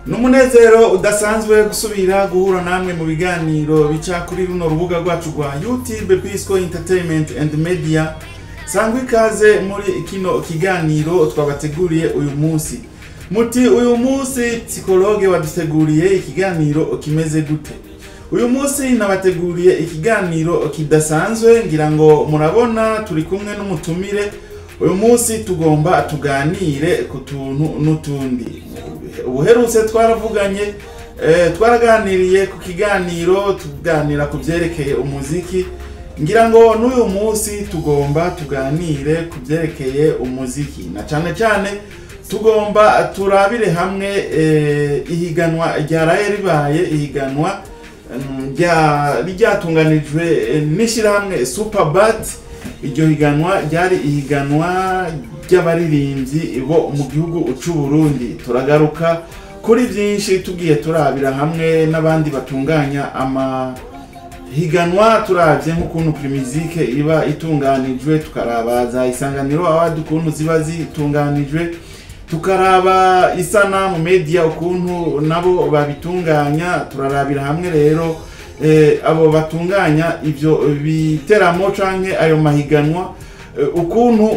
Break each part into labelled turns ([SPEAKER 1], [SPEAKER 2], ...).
[SPEAKER 1] Numunezero udasanzwe gusubira guhura namwe mu biganiro bica kuri runo rubuga rwacu rwa YouTube Pisco Entertainment and Media. Sangwa ikaze muri kino kiganiro twabateguriye uyu munsi. Muti uyu munsi psychologue waduteguriye ikiganiro kimeze gute? Uyu munsi nabateguriye ikiganiro kidasanzwe, ngira ngo murabona turi kumwe n'umutumire. Uyu munsi tugomba tuganire ku tuntu n'utundi. Ubuherutse twaravuganye, twaraganiriye ku kiganiro tuganira ku byerekeye umuziki. Ngira ngo n'uyu munsi tugomba tuganire ku byerekeye umuziki, na cyane cyane tugomba turabire hamwe ihiganwa ryaraye ribaye, ihiganwa ryatunganijwe n'ishyirahamwe Superbat. Iryo higanwa ryari ihiganwa ry'abaririmbyi bo mu gihugu c'u Burundi. Turagaruka kuri byinshi tugiye turabira hamwe n'abandi batunganya amahiganwa, turavye nk'ukuntu Primusic iba itunganijwe, tukaraba za Isanganiro Award ukuntu ziba zitunganijwe, tukaraba Isanamu Media ukuntu nabo babitunganya. Turarabira hamwe rero abo batunganya ivyo biteramo canke ayo mahiganwa, ukuntu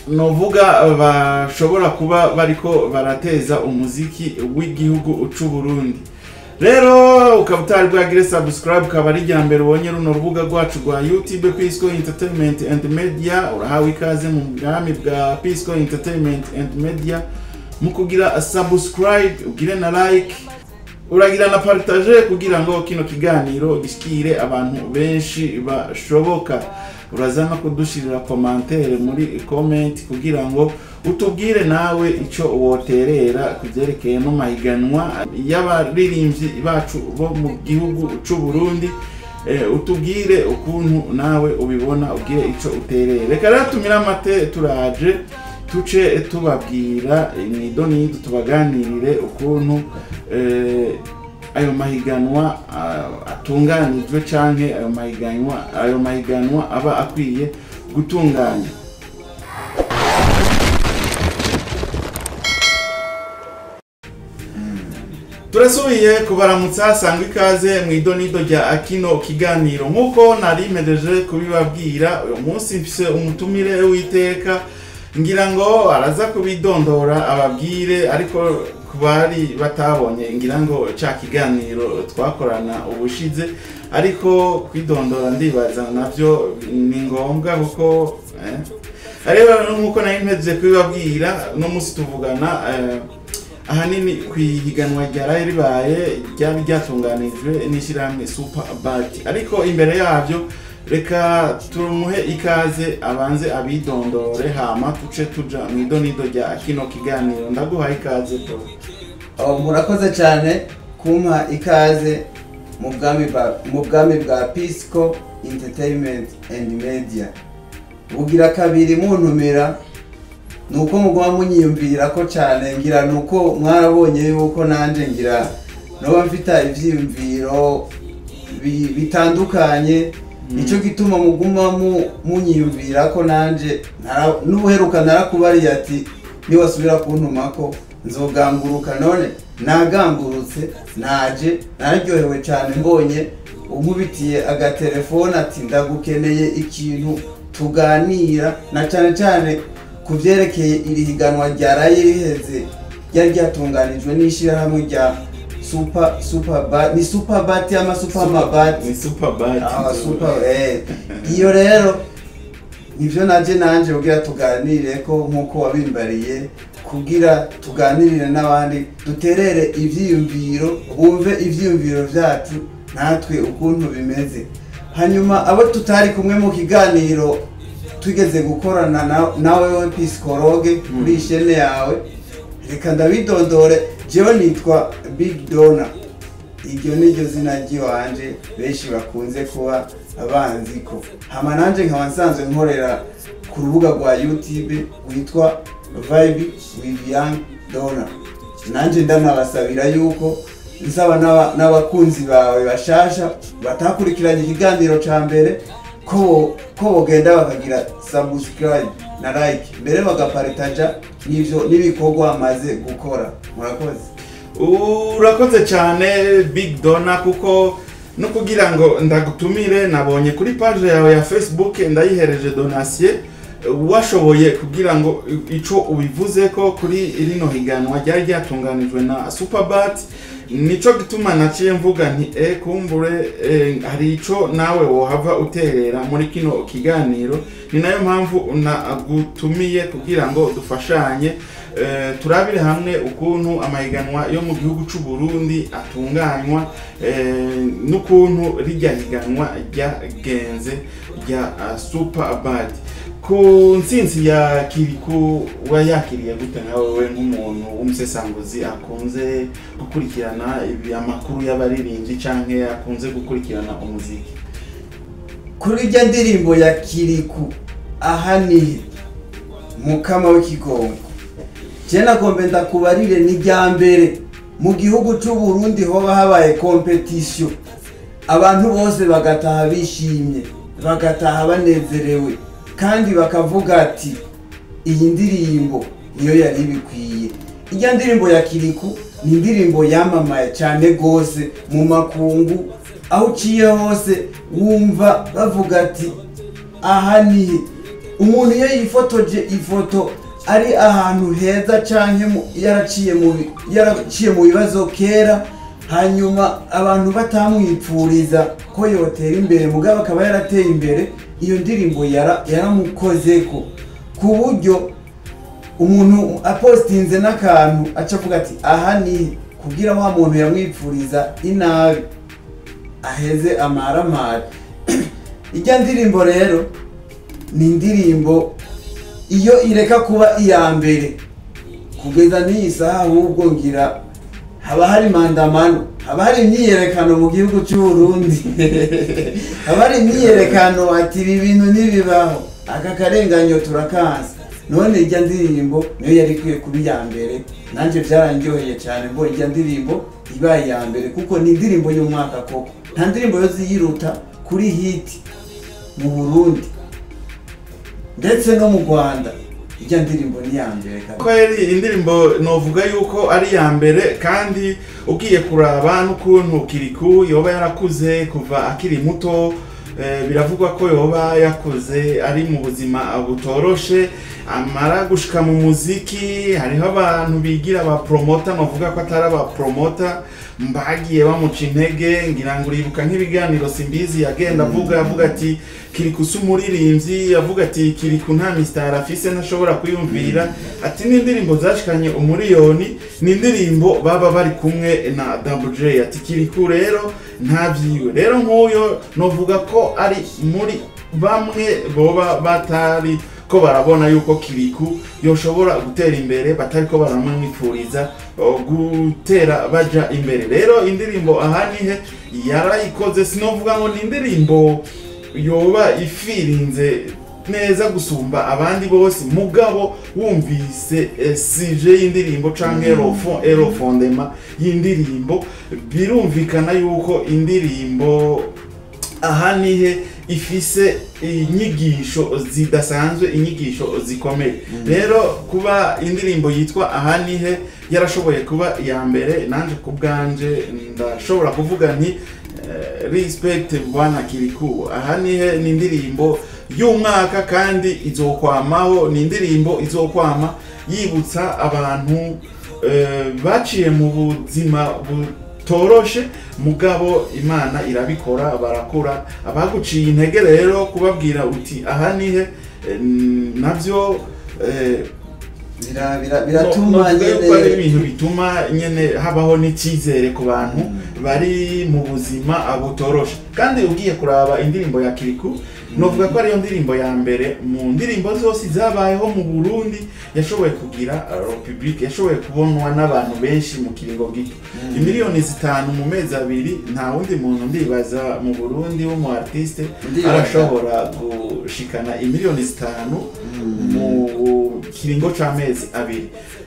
[SPEAKER 1] novuga bashobora kuba bariko barateza umuziki w'igihugu c'u Burundi. Rero ukaba utari bwagire subscribe, ukaba ari irya mbere ubonye runo rubuga rwacu rwa YouTube Pisco Entertainment and Media, urahawe ikaze mu bwami bwa Pisco Entertainment and Media mu kugira subscribe, ugire na like, uragira na partage kugira ngo kino kiganiro gishikire abantu benshi bashoboka. Uraza no kudushirira commentaire muri comment kugira ngo utubwire nawe ico woterera kuvyerekeye no mahiganwa y'abaririmbyi bacu bo mu gihugu c'u Burundi. Utubwire ukuntu nawe ubibona, ubwire ico uterera. Reka rero tumira amate, turaje tuce tubabwira imidonido, tubaganirire ukuntu ayo mahiganwa atunganijwe canke ayo mahiganwa aba akwiye gutunganya. Turasubiye kubaramutsa, sangwa ikaze mu idonido rya kino kiganiro. Nkuko nari mpejeje kubibabwira, uyu munsi mfise umutumire w'iteka, ngira ngo araza kubidondora ababwire, ariko kubari batabonye ngira ngo ca kiganiro twakorana ubushize, ariko kwidondora ndibaza navyo ni ngombwa kuko rero nkuko nari mpejeje kubibabwira, no munsi tuvugana ahanini kwihiganwa ryaraye ribaye ryari ryatunganijwe n'ishyirahamwe Superbat. Ariko imbere yavyo reka tumuhe ikaze abanze abidondore, hama tuce tuja mu idonido rya kino kiganiro. Ndaguha ikaze bro.
[SPEAKER 2] Murakoze cyane kumpa ikaze mu bwami bwa Pisco Entertainment and Media. Bugira kabiri muntumira nuko muguma munyiyumvira ko cyane, ngira nuko mwarabonye yuko nanje ngira noba mfite ivyiyumviro bitandukanye. Nico gituma muguma munyiyumvira ko nanje n'ubuheruka narakubariye ati niwasubira kuntumako nzoganguruka. None nagangurutse, naje nararyohewe cyane mbonye unkubitiye agatelefone ati ndagukeneye ikintu tuganira, na cyane cyane kuvyerekeye iri higanwa ryaraye riheze ryari ryatunganijwe n'ishirahamwe rya Superbat. Ni Superbat ama Supermabat?
[SPEAKER 1] Ni Superbat.
[SPEAKER 2] Super. Iyo rero nivyo nanje kugira tuganire ko nkuko wabimbariye, kugira tuganirire n'abandi, duterere ivyiyumviro, bumve ivyiyumviro vyacu natwe ukuntu bimeze. Hanyuma abo tutari kumwe mu kiganiro tugeze gukorana nawe we psychologue kuri chaîne yawe, reka ndabidondore. Jewe nitwa Big Dona, iryo niryo zina ry'iwanje benshi bakunze kuba abanziko. Hama nanje nkaba nsanzwe nkorera ku rubuga rwa YouTube rwitwa Vibe with Young Dona. Nanje ndanabasabira yuko nsaba n'abakunzi bawe bashasha batakurikiranye ikiganiro ca mbere ko bogenda bakagira subscribe. na like, mbere bagapartaja n'ivyo n'ibikorwa maze gukora. Murakoze.
[SPEAKER 1] Urakoze cyane, Big Dona, kuko no kugira ngo ndagutumire nabonye kuri page yawe ya Facebook, ndayihereje Donatien, washoboye kugira ngo ico ubivuze ko kuri rino higanwa ryari ryatunganijwe na Superbat. Nico gituma naciye mvuga nti kumbure hari ico nawe wohava uterera muri kino kiganiro. Ni nayo mpamvu nagutumiye kugira ngo dufashanye, turabire hamwe ukuntu amahiganwa yo mu gihugu c'u Burundi atunganywa, n'ukuntu rijya higanwa ryagenze rya Superbat. Ku ntsinzi ya Kiriku, wayakiriye gute nka wewe nk'umuntu w'umusesanguzi akunze gukurikirana ibi amakuru y'abaririmbyi canke akunze gukurikirana umuziki?
[SPEAKER 2] Kuri irya ndirimbo ya Kiriku, "Aha ni Mukama w'ikigongo", je nagombe ndakubarire, ni rya mbere mu gihugu c'u Burundi hoba habaye compétition, abantu bose bagataha bishimye, bagataha banezerewe, kandi bakavuga ati iyi ndirimbo niyo yari ibikwiye. Irya ndirimbo ya Kiriku ni indirimbo yamamaye cyane gose mu makungu. Aho uciye hose wumva bavuga ati aha ni umuntu iyo yifotoje ifoto ari ahantu heza canke yaraciye mu bibazo kera, hanyuma abantu batamwipfuriza ko yotera imbere, mugabo akaba yarateye imbere. Iyo ndirimbo yaramukozeko ku buryo umuntu apostinze n'akantu aca avuga ati aha ni kugira wa muntu yamwipfuriza inabi aheze amaramara. Ijya ndirimbo rero ni indirimbo iyo ireka kuba iya mbere kugeza n'iyi saha, ahubwo ngira haba hari maandamano, haba hari imyiyerekano mu gihugu cy'u Burundi, haba hari imyiyerekano ati ibi bintu ntibibaho, aka karenganyo turakanse. None ijya ndirimbo niyo yari ikwiye kuba iya mbere. Nanjye byarandyoheye cyane mbonye ijya ndirimbo ibaye iya mbere, kuko ni indirimbo y'umwaka koko. Nta ndirimbo yo ziyiruta kuri hit mu Burundi ndetse no mu Rwanda. Ijya ndirimbo ni iya mbere kabisa.
[SPEAKER 1] Ko yari indirimbo novuga yuko ari iya mbere, kandi ugiye kuraba n'ukuntu Kiriku yoba yarakuze kuva akiri muto, biravugwa ko yoba yakuze ari mu buzima butoroshe, amara gushika mu muziki hariho abantu bigira aba promoter, novuga ko atari aba promoter, mbagiye bamuca intege. Ngira ngo uribuka nk'ibiganiro Simbizi yagenda avuga, avuga ati Kiriku si umuririmbyi, avuga ati Kiriku nta misitari afise, ntashobora kwiyumvira, ati n'indirimbo zashikanye umuriyoni ni indirimbo baba bari kumwe na Double J, ati Kiriku rero nta vyiwe. Rero nk'uyo novuga ko ari muri bamwe boba batari ko barabona yuko Kiriku yoshobora gutera imbere, batari ko baramwifuriza gutera baja imbere. Rero indirimbo "Aha nihe" yarayikoze. Sinovuga ngo ni indirimbo yoba ifirinze neza gusumba abandi bose, mugabo wumvise sujet y'indirimbo canke le fond et le fondement y'indirimbo, birumvikana yuko indirimbo "Aha nihe" ifise inyigisho zidasanzwe, inyigisho zikomeye. Rero kuba indirimbo yitwa "Aha nihe" yarashoboye kuba iya mbere, nanje ku bwanje ndashobora kuvuga nti respect bwana Kiriku. "Aha nihe" ni indirimbo y'umwaka kandi izokwamaho, ni indirimbo izokwama yibutsa abantu baciye mu buzima butoroshe, mugabo Imana irabikora barakura. Abaguciye intege rero kubabwira uti aha nihe, navyo
[SPEAKER 2] Biratuma
[SPEAKER 1] novuga yuko ari
[SPEAKER 2] nyene
[SPEAKER 1] ibintu bituma nyene habaho n'icyizere ku bantu bari mu buzima butoroshe. Kandi ugiye kuraba indirimbo ya Kiriku, novuga ko ariyo ndirimbo ya mbere mu ndirimbo zose zabayeho mu Burundi yashoboye kugira public, yashoboye kubonwa n'abantu benshi mu kiringo gito. Imiliyoni 5 mu mezi 2, nta wundi muntu ndibaza mu Burundi w'umu artiste
[SPEAKER 2] Ndibaza.
[SPEAKER 1] arashobora gushikana imiliyoni 5 mu kiringo c'amezi 2.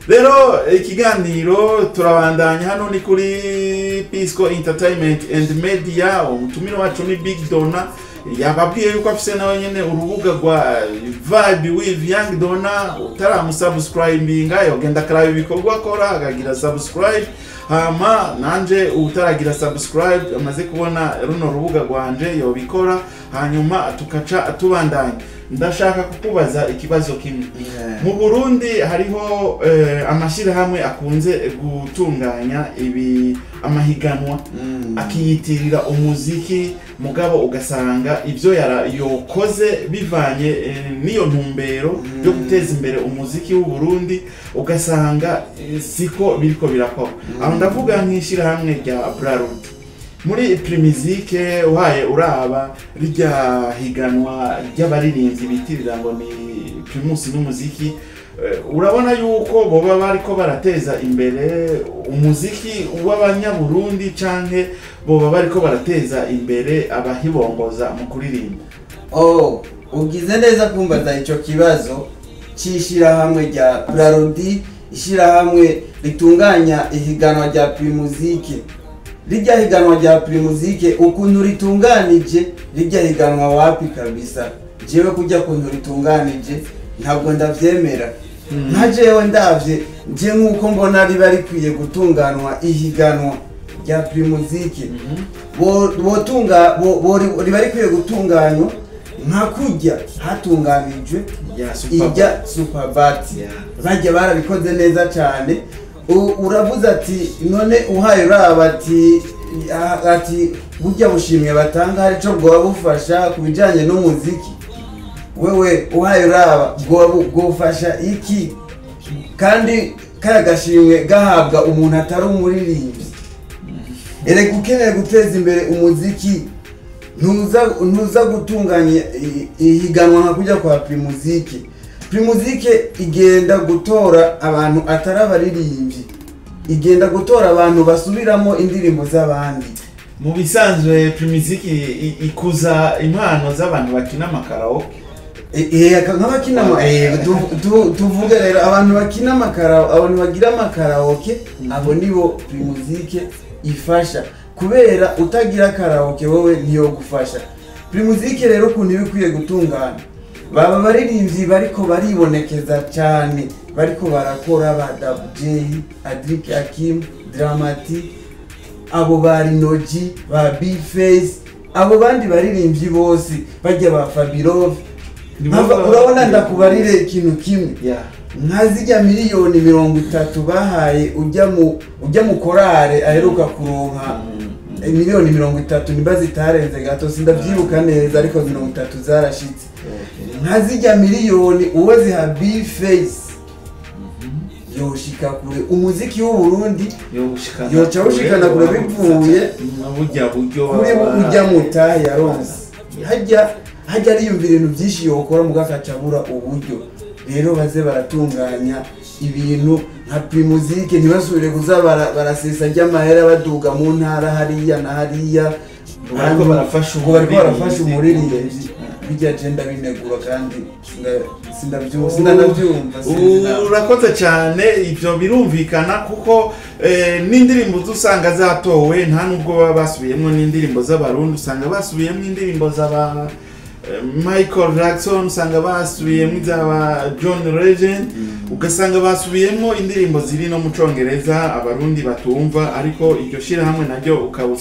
[SPEAKER 1] Rero ikiganiro turabandanya, hano ni kuri Pisco Entertainment and Media. Umutumire wacu ni Big Dona. Yababwiye yuko afise nawe nyene urubuga rwa Vibe with Young Dona. Utaramusubscribinga yogenda akaraba ibikorwa akora, akagira subscribe. Hama nanje utaragira subscribe amaze kubona runo rubuga rwanje yobikora, hanyuma tukaca tubandanya. Ndashaka kukubaza ikibazo kimwe. Mu Burundi hariho amashyirahamwe akunze gutunganya ibi amahiganwa, akiyitirira umuziki, mugabo ugasanga ibyo yokoze bivanye n'iyo ntumbero yo guteza imbere umuziki w'u Burundi, ugasanga siko biriko birakorwa. Aho ndavuga nk'ishyirahamwe rya Brarudi muri Primusic. Uhaye uraba rirya higanwa ry'abaririmbyi bitirira ngo ni Primus n'umuziki, urabona yuko boba bariko barateza imbere umuziki w'abanyaburundi, canke boba bariko barateza imbere abahibongoza mu kuririmba?
[SPEAKER 2] Oh, ugize neza kumbaza ico kibazo c'ishirahamwe rya Brarudi, ishirahamwe ritunganya ihiganwa rya Primusic. Rijya higanwa rya Primusic, ukuntu ritunganije rijya higanwa, wapi kabisa. Jewe kujya kuntu ritunganije ntabwo ndavyemera. Nka jewe ndavye nje nk'uko mbona riba rikwiye gutunganwa ihiganwa rya Primusic, botunga riba rikwiye gutunganywa nka kurya hatunganijwe
[SPEAKER 1] ya Super.
[SPEAKER 2] Ijya Superbat. Bajya barabikoze neza cyane. Uravuze ati none uhaye uraba ati burya bushimwe batanga hari ico bwoba bufasha ku bijanye n'umuziki? Wewe uhaye uraba bwoba bwofasha iki, kandi kaya gashimwe gahabwa umuntu atari umuririmbyi? Erega ukeneye guteza imbere umuziki, ntuza gutunganya ihiganwa nka kujya kwa Primusic. Primusic igenda gutora abantu atari abaririmbyi, igenda gutora abantu basubiramo indirimbo z'abandi.
[SPEAKER 1] Mu bisanzwe Primusic ikuza impano z'abantu bakina amakaraoke.
[SPEAKER 2] Nk'abakina tuvuge rero abantu bakina amakara, abantu bagira amakaraoke, abo nibo Primusic ifasha, kubera utagira karaoke wowe niyo gufasha Primusic. Rero ukuntu iba ikwiye gutungana, baba baririmbyi bariko baribonekeza cyane, bariko barakora, ba Double J, Adric Hakim, Dramati, abo ba Rinoji, ba Bface, abo bandi baririmbyi bose bajya ba Fabirov. Urabona, ndakubarire ikintu kimwe. Nka zijya miliyoni 30 bahaye ujya mu korale aheruka kuronka, miliyoni 30 nimba zitarenze gato sindavyibuka neza, ariko 30 zarashitse. Nka zijya miliyoni uwo ziha Bface yoshika kure umuziki w'u Burundi.
[SPEAKER 1] Yoshikana.
[SPEAKER 2] Yoca awushikana kure bivuye
[SPEAKER 1] burya buryo
[SPEAKER 2] kuri ujya mutahe yaronse. Hajya ariyumvira ibintu byinshi yokora muga akacabura uburyo. Rero baze baratunganya ibintu nka Primusic, ntibasubire kuza barasesa ry'amahera baduga mu ntara hariya na hariya.
[SPEAKER 1] Bariko barafasha
[SPEAKER 2] ngo bariko barafasha
[SPEAKER 1] umuririmbyi.
[SPEAKER 2] Umuririmbyi bijya je ndabinegura kandi sindabyumva, sindanabyumva, sinzi nawe.
[SPEAKER 1] Urakoze cyane, ibyo birumvikana kuko n'indirimbo usanga zatowe nta nubwo baba basubiyemo n'indirimbo z'Abarundi, usanga basubiyemo indirimbo z'aba Michael Jackson, usanga basubiyemo iz'aba John Legend, ugasanga basubiyemo indirimbo ziri no mu Congereza Abarundi batumva. Ariko iryo shyirahamwe naryo ukaba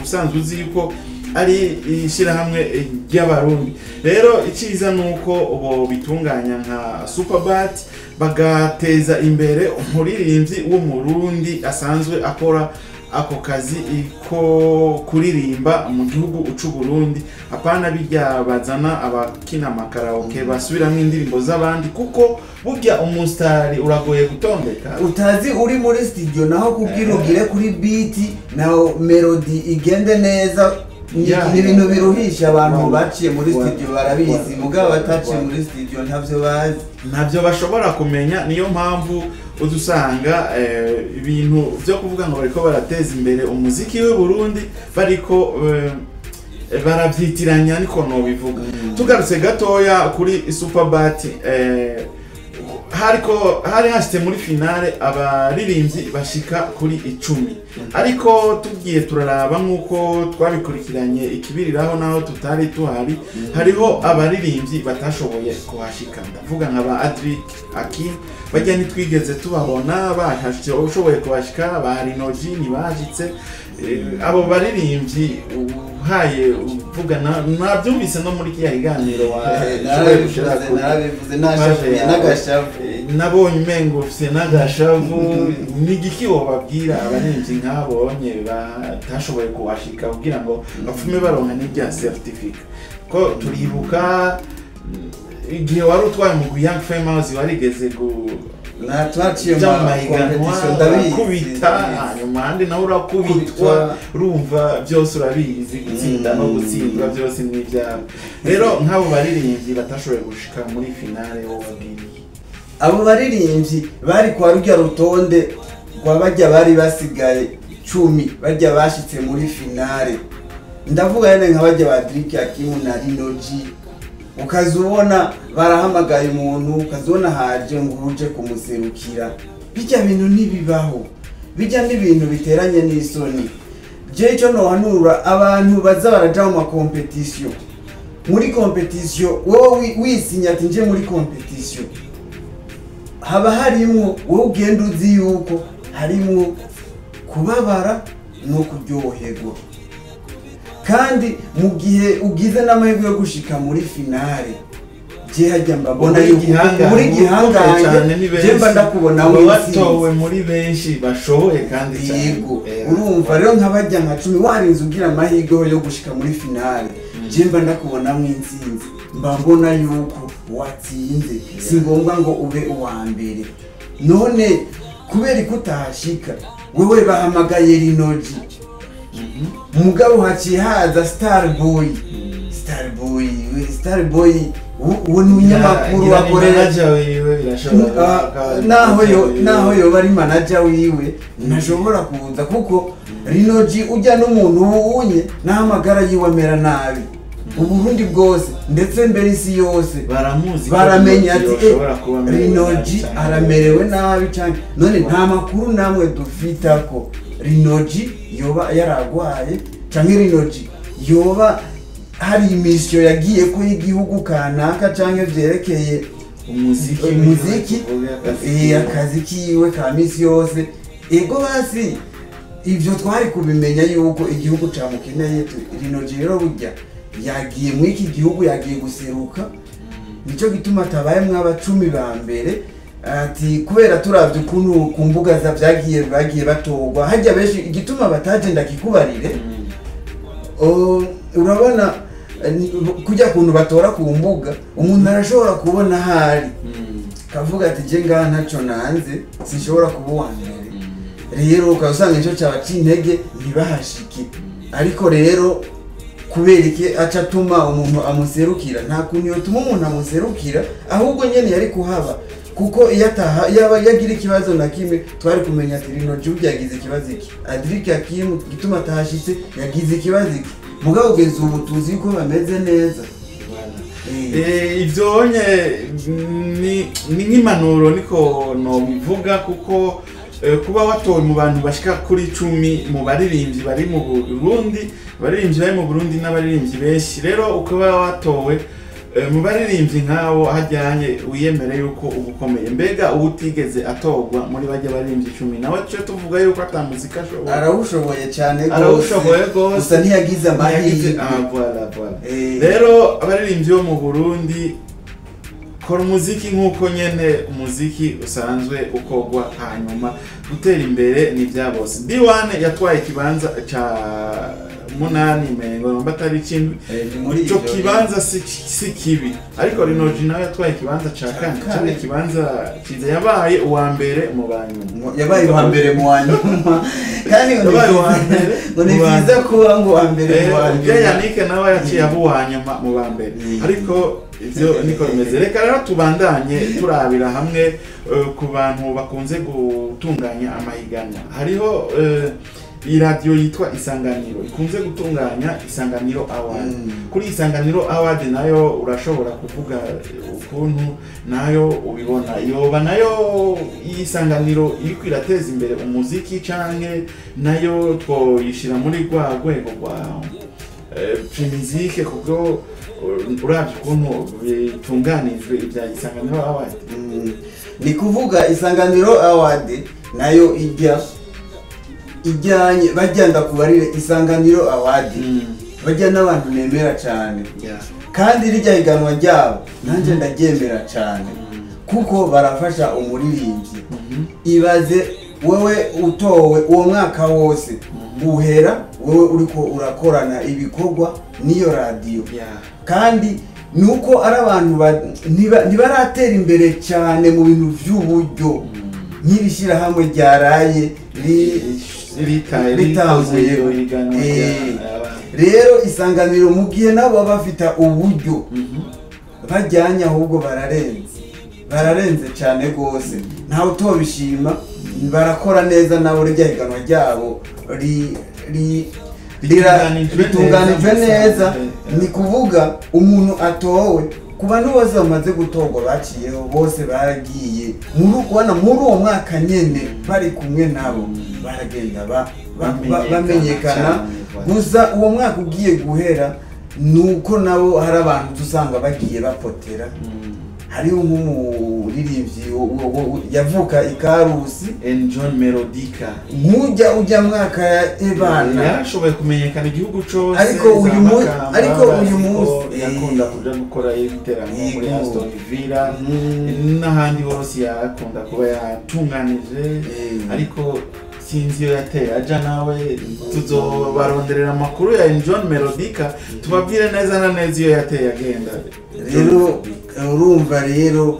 [SPEAKER 1] usanzwe uzi yuko ari ishyirahamwe ry'Abarundi. Rero icyiza ni uko bo bitunganya nka Superbat, bagateza imbere umuririmbyi w'Umurundi asanzwe akora ako kazi ko kuririmba mu gihugu c'u Burundi, apana bijya bazana abakina amakaraoke basubiramo indirimbo z'abandi, kuko burya umusitari uragoye gutondeka.
[SPEAKER 2] Utazi uri muri studio naho kubwira ugire kuri beat na melody igende neza ni ibintu biruhisha abantu. Baciye muri studio barabizi, mugabo bataciye muri studio ntavyo bazi.
[SPEAKER 1] Ntabyo bashobora kumenya. Niyo mpamvu uza usanga ibintu byo kuvuga ngo bariko barateza imbere umuziki w'u Burundi bariko baravyitiranya, niko nobivuga. Tugarutse gatoya kuri Superbat, Hariko hari hashitse muri finale abaririmbyi bashika kuri 10, ariko tugiye turaraba nk'uko twabikurikiranye ikibiriraho naho tutari tuhari, hariho abaririmbyi batashoboye kuhashika. Ndavuga nka ba Adric Akim, bajya ntitwigeze tubabona bahashitse, ushoboye kuhashika, ba Rinoji ntibashitse. Abo baririmbyi uhaye uvugana nabyumvise no muri kiya kiganiro washoboye gushira kuri
[SPEAKER 2] Narabivuze nashavuye
[SPEAKER 1] yawe.
[SPEAKER 2] N'agashavu.
[SPEAKER 1] Nabonye umengo ufise n'agashavu. Ni igiki wobabwira abaririmbyi nk'abonye batashoboye kuhashika kugira ngo bapfume baronka n'ibya certificat? Ko turibuka igihe wari utwaye mu Young Famous, warigeze gu
[SPEAKER 2] Twaciye
[SPEAKER 1] uja mu
[SPEAKER 2] mu
[SPEAKER 1] mahiganwa
[SPEAKER 2] competition, ndabizi,
[SPEAKER 1] urakubita,
[SPEAKER 2] ndabizi.
[SPEAKER 1] Hanyuma ahandi nawe urakubitwa.
[SPEAKER 2] Kubitwa.
[SPEAKER 1] Urumva byose urabizi, gutsinda no gutsindwa byose ni ibyawe. Rero nk'abo baririmbyi batashoboye gushika muri finale, wobabwiriye?
[SPEAKER 2] Abo baririmbyi bari kwa rujya rutonde rwa bajya bari basigaye 10, bajya bashitse muri finale. Ndavuga nyene nka bajya ba Drake Hakimu na Rinoji, ukaza ubona barahamagaye umuntu, ukazibona haje ngo uje kumuserukira. Bijya bintu ntibibaho, bijya n'ibintu biteranye n'isoni. Je ico nohanura abantu baza baraja mu makompetisiyo, muri compétition wowe wisinya ati nje muri compétition, haba harimwo wowe ugenda uzi yuko harimwo kubabara no kuryoherwa. Kandi mu gihe ugize n'amahirwe yo gushika muri finale, je hajya mbabona
[SPEAKER 1] Uri
[SPEAKER 2] yuko
[SPEAKER 1] igihangange,
[SPEAKER 2] uri igihangange.
[SPEAKER 1] Cyane ni benshi.
[SPEAKER 2] Je mba ndakubona
[SPEAKER 1] Uba
[SPEAKER 2] w'intsinzi.
[SPEAKER 1] Watowe muri benshi bashoboye kandi cyane.
[SPEAKER 2] Yego. Urumva rero nk'abajya nka 10, warinze ugira amahirwe yo gushika muri finale, je mba ndakubonamwo intsinzi, mba mbona yuko watsinze. Si ngombwa ngo ube uwa mbere. None kubera ko utahashika, wewe bahamagaye Rinoji, mugabo haciye haza Starboy. Starboy, Starboy uwo ni umunyamakuru
[SPEAKER 1] Ngira ni
[SPEAKER 2] akorera
[SPEAKER 1] manager wiwe, birashobora
[SPEAKER 2] Ah, naho yoba ari manager wiwe, ntashobora kuza, kuko Rinoji ujya n'umuntu wunye naho amagara yiwe amera nabi, Uburundi bwose ndetse mbere isi yose
[SPEAKER 1] baramuzi ko
[SPEAKER 2] baramenya
[SPEAKER 1] Rinoji
[SPEAKER 2] ati
[SPEAKER 1] yoshobora kuba amerewe nabi
[SPEAKER 2] Rinoji
[SPEAKER 1] cyane.
[SPEAKER 2] aramerewe nabi cyane. None nta makuru namwe dufita ko Rinoji yoba yaragwaye, canke Rinoji yoba hari imisiyo yagiye ko y'igihugu kanaka, canke vyerekeye
[SPEAKER 1] umuziki,
[SPEAKER 2] umuziki,
[SPEAKER 1] tuvuge akazi
[SPEAKER 2] akazi kiwe ka misi yose. Ego basi ivyo twari kubimenya yuko igihugu camukeneye. Rinoji rero burya yagiye muri iki gihugu, yagiye guseruka, nico gituma atabaye mw'aba 10 ba mbere. Ati kubera turavye ukuntu ku mbuga za vyagiye bagiye batorwa hajya benshi, igituma bataje ndakikubarire. Urabona kujya kuntu batora ku mbuga, umuntu arashobora kubona ahari kavuga ati je ngaha ntaco nanze, sinshobora kuba uwa mbere. Rero ukaba usanga nicyo cyabaca intege ntibahashike. Ariko rero kubera iki aca atuma umuntu amuserukira? Nta kuntu yotuma umuntu amuserukira, ahubwo nyene yari kuhaba, kuko iyo ataha yaba yagira ikibazo na kimwe twari kumenya ati Rino Jugi yagize ikibazo iki, Adric Hakim gituma atahashitse yagize ikibazo iki. Mugabo kugeza ubu tuzi ko bameze neza.
[SPEAKER 1] Ivyo onye ni nk'impanuro niko nobivuga, kuko kuba watowe mu bantu bashika kuri 10 mu baririmbyi bari mu Burundi, abaririmbyi bari mu Burundi n'abaririmbyi benshi, rero ukaba watowe mu baririmbyi nk'abo hajyanye, wiyemere yuko uba ukomeye. Mbega uba utigeze atorwa muri bajya baririmbyi 10, nawe tuce tuvuga yuko ata muzika ashoboye?
[SPEAKER 2] Arawushoboye cyane gose.
[SPEAKER 1] Arawushoboye gose.
[SPEAKER 2] Gusa ntiyagize amahirwe.
[SPEAKER 1] Ah, voilà, voilà. Rero abaririmbyi bo mu Burundi, kora umuziki nk'uko nyene umuziki usanzwe ukorwa, hanyuma gutera imbere ni bya bose. D1 yatwaye ikibanza ca munani, mengo namba atari ikindwi.
[SPEAKER 2] Ni muri
[SPEAKER 1] Ico
[SPEAKER 2] ivyo.
[SPEAKER 1] kibanza si kibi, ariko Rinoji nawe yatwaye ikibanza ca
[SPEAKER 2] Ca
[SPEAKER 1] kane.
[SPEAKER 2] kane.
[SPEAKER 1] Cari ikibanza ciza, yabaye uwa mbere mu banyuma.
[SPEAKER 2] Yabaye uwa mbere mu wa nyuma, kandi ngo ni
[SPEAKER 1] Yabaye uwa
[SPEAKER 2] byiza-
[SPEAKER 1] mbere
[SPEAKER 2] ngo ni
[SPEAKER 1] mu wa
[SPEAKER 2] byiza kuba ngo uwa mbere mu wa
[SPEAKER 1] Ibyo
[SPEAKER 2] nyuma.
[SPEAKER 1] Yannick nawe yaciye aba uwa nyuma mu ba mbere, ariko ibyo niko bimeze. Reka rero tubandanye turabira hamwe ku bantu bakunze gutunganya amahiganwa. Hariho Iradiyo yitwa Isanganiro ikunze gutunganya Isanganiro Award. Kuri Isanganiro Award nayo urashobora kuvuga ukuntu nayo ubibona, yoba nayo Isanganiro iriko irateza imbere umuziki, canke nayo twoyishira muri rwa rwego rwa Primusic, kuko uravye ukuntu bitunganijwe ibya Isanganiro Award?
[SPEAKER 2] Ni kuvuga Isanganiro Award nayo ijya ijyanye, bagenda kubarire Isanganiro Award bajya n'abantu nemera cyane, kandi rijya higanwa ryabo nanjye ndaryemera cyane, kuko barafasha umuririmbyi. Ibaze wewe utowe, uwo mwaka wose uhera wewe uriko urakorana ibikorwa n'iyo radiyo. Kandi nuko ari abantu ntibaratera imbere cyane mu bintu by'uburyo, nk'iri shyirahamwe ryaraye ritanguye. Rero Isanganiro, mu gihe nabo baba bafite uburyo bajyanye, ahubwo bararenze, bararenze cyane rwose, ntawe utobishima, barakora neza nabo. Rijya higanwa ryabo ritunganijwe neza. Ni kuvuga umuntu atowe, ku bantu bose bamaze gutorwa baciyeho bose, baragiye muri ubona muri uwo mwaka nyene bari kumwe nabo, baragenda bamenyekana. Gusa uwo mwaka ugiye guhera, nuko nabo hari abantu usanga bagiye bapotera. Hariho nk'umuririmbyi yavuka ikarusi,
[SPEAKER 1] John Melodica,
[SPEAKER 2] nk'ujya ujya mwaka ya ebana
[SPEAKER 1] yarashoboye kumenyekana igihugu cose.
[SPEAKER 2] Ariko uyu munsi
[SPEAKER 1] yakunda kuja gukora ibiteramo muri Aston Villa n'ahandi hose yakunda kuba yatunganije, ariko sinzi iyo yateye aja. Nawe tuzobaronderera amakuru ya John Melodica, tubabwire neza na neza iyo yateye agenda.
[SPEAKER 2] Rero urumva rero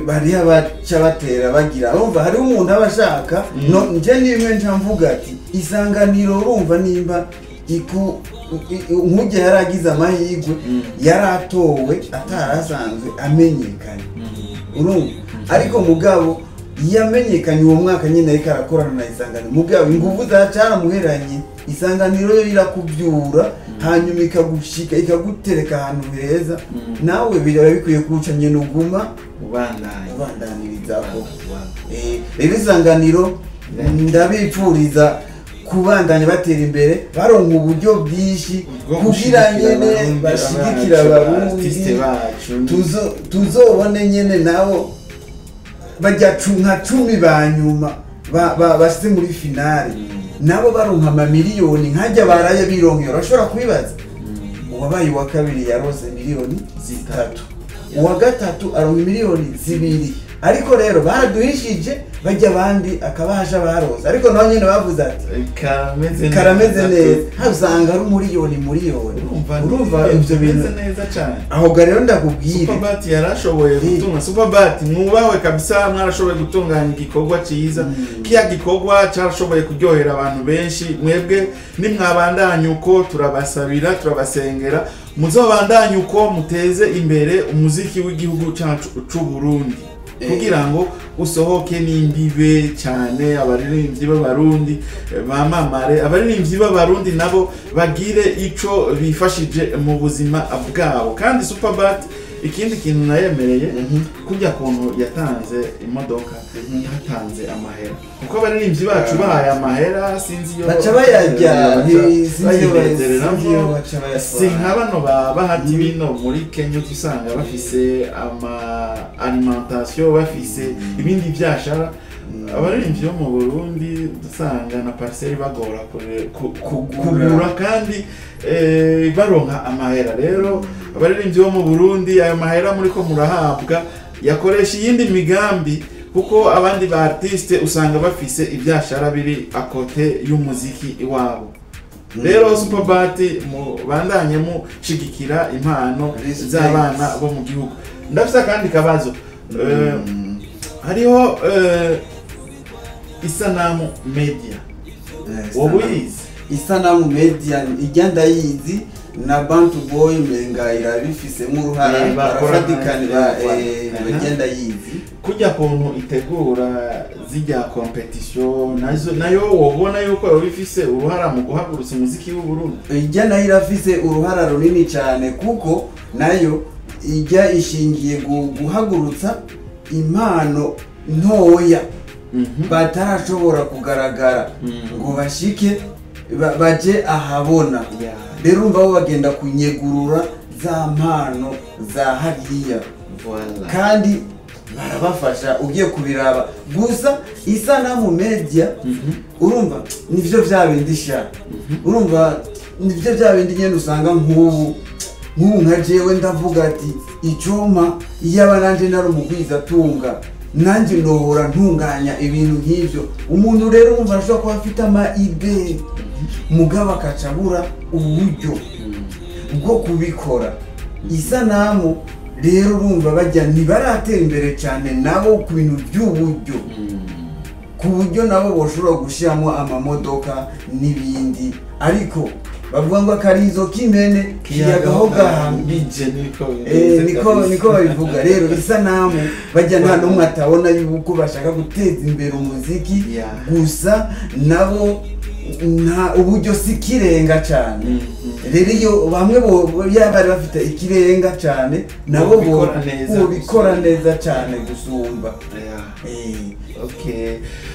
[SPEAKER 2] bariya baca batera bagira, urumva hariho umuntu aba ashaka. No nje nimwe nca mvuga ati Isanganiro, urumva nimba iku nk'ugihe yaragize amahirwe, yaratowe atarasanzwe amenyekanye, urumva, ariko mugabo yamenyekanye uwo mwaka nyine ariko arakorana na Isanganiro. Mugabo ingufu zacaramuheranye. Isanganiro yo irakubyura, hanyuma ikagushika, ikagutereka ahantu heza. Nawe biraba bikwiye kuca nyene uguma
[SPEAKER 1] ubandanya,
[SPEAKER 2] ubandanirizaho. Rero Isanganiro ndabipfuriza kubandanya batera imbere, baronka uburyo bwinshi kugira nyene bashigikira Abarundi, tuzobone nyene nabo bajya nka 10 ba nyuma bashyize muri finale, nabo baronka amamiliyoni nkajya baraye bironkera. Urashobora kwibaza, uwabaye uwa kabiri yarose miliyoni 3, uwa gatatu aronka miliyoni 2. Ariko rero baraduhishije, bajya abandi akabahasha baroza, ariko nabo nyene bavuze ati
[SPEAKER 1] karameze
[SPEAKER 2] neza, usanga ari umuriyoni muriyoni. Urumva ivyo bintu
[SPEAKER 1] neza cyane.
[SPEAKER 2] Aho ga rero ndakubwire,
[SPEAKER 1] Superbat yarashoboye gutunga. Superbat mwubawe kabisa, mwarashoboye gutunganya igikorwa cyiza. Kiya gikorwa cyarashoboye kuryohera abantu benshi. Mwebwe nimwabandanya uko, turabasabira, turabasengera, muzobandanye uko, muteze imbere umuziki w'igihugu cyacu c'u Burundi kugira ngo usohoke n'imbibe cyane, abaririmbyi b'Abarundi bamamare, abaririmbyi b'Abarundi nabo bagire ico bifashije mu buzima bwabo. Kandi Superbat, ikindi kintu nayemereye, kujya kuntu yatanze imodoka, yatanze amahera, kuko abaririmbyi bacu bahaye amahera sinzi iyo
[SPEAKER 2] baca bayarya,
[SPEAKER 1] bayinezereramo. Si nka bano ba Bahati bino muri Kenya, usanga bafise ama alimentation, bafise ibindi byashara. Abaririmbyi bo mu Burundi usanga na parcelle bagora kugura, kandi baronka amahera. Rero abaririmbyi bo mu Burundi, ayo mahera muri ko murahabwa, yakoresha iyindi migambi, kuko abandi ba artiste usanga bafise ibyashara biri à côté y'umuziki iwabo. Rero Superbat, mubandanye mushigikira impano z'abana bo mu gihugu. Ndafise akandi kabazo. Hariho Isanamu Media, wowe uyizi?
[SPEAKER 2] Isanamu Media ijya ndayizi, na Bantu Boy menga irabifisemo uruhara, barafatikana, bajya ndayizi.
[SPEAKER 1] Kujya kuntu itegura zijya compétition nazo, nayo wobona yuko yoba ifise uruhara mu guhagurutsa umuziki w'u Burundi?
[SPEAKER 2] Ijya nayo irafise uruhara runini cyane, kuko nayo ijya ishingiye guhagurutsa impano ntoya batarashobora kugaragara ngo bashike baje ahabona. Rero urumva bo bagenda kunyegurura za mpano za hariya. Kandi barabafasha ugiye kubiraba. Gusa Isanamu Media, urumva nivyo vya bindi sha, urumva nivyo vya bindi nyene usanga nk'ubu nka jewe ndavuga ati icoma iyaba nanje nari umugwizatunga, nanjye nohora ntunganya ibintu nk'ivyo. Umuntu rero urumva ashobora kuba afite ama idées, mugabo akaca abura uburyo bwo kubikora. Isanamu rero urumva bajya ntibaratera imbere cyane nabo ku bintu by'uburyo, ku buryo nabo boshobora gushyiramo amamodoka n'ibindi, ariko bavuga ngo akarizo k'impene kiyagaho gahambije.
[SPEAKER 1] Niko
[SPEAKER 2] Niko
[SPEAKER 1] bimeze.
[SPEAKER 2] Niko babivuga. Rero Isanamu bajya nta n'umwe atabona yuko bashaka guteza imbere umuziki, gusa nabo nta uburyo, si ikirenga cyane. Rero iyo bamwe yaba bari bafite ikirenga cyane, nabo
[SPEAKER 1] bobikora neza.
[SPEAKER 2] Bobikora neza cyane gusumba.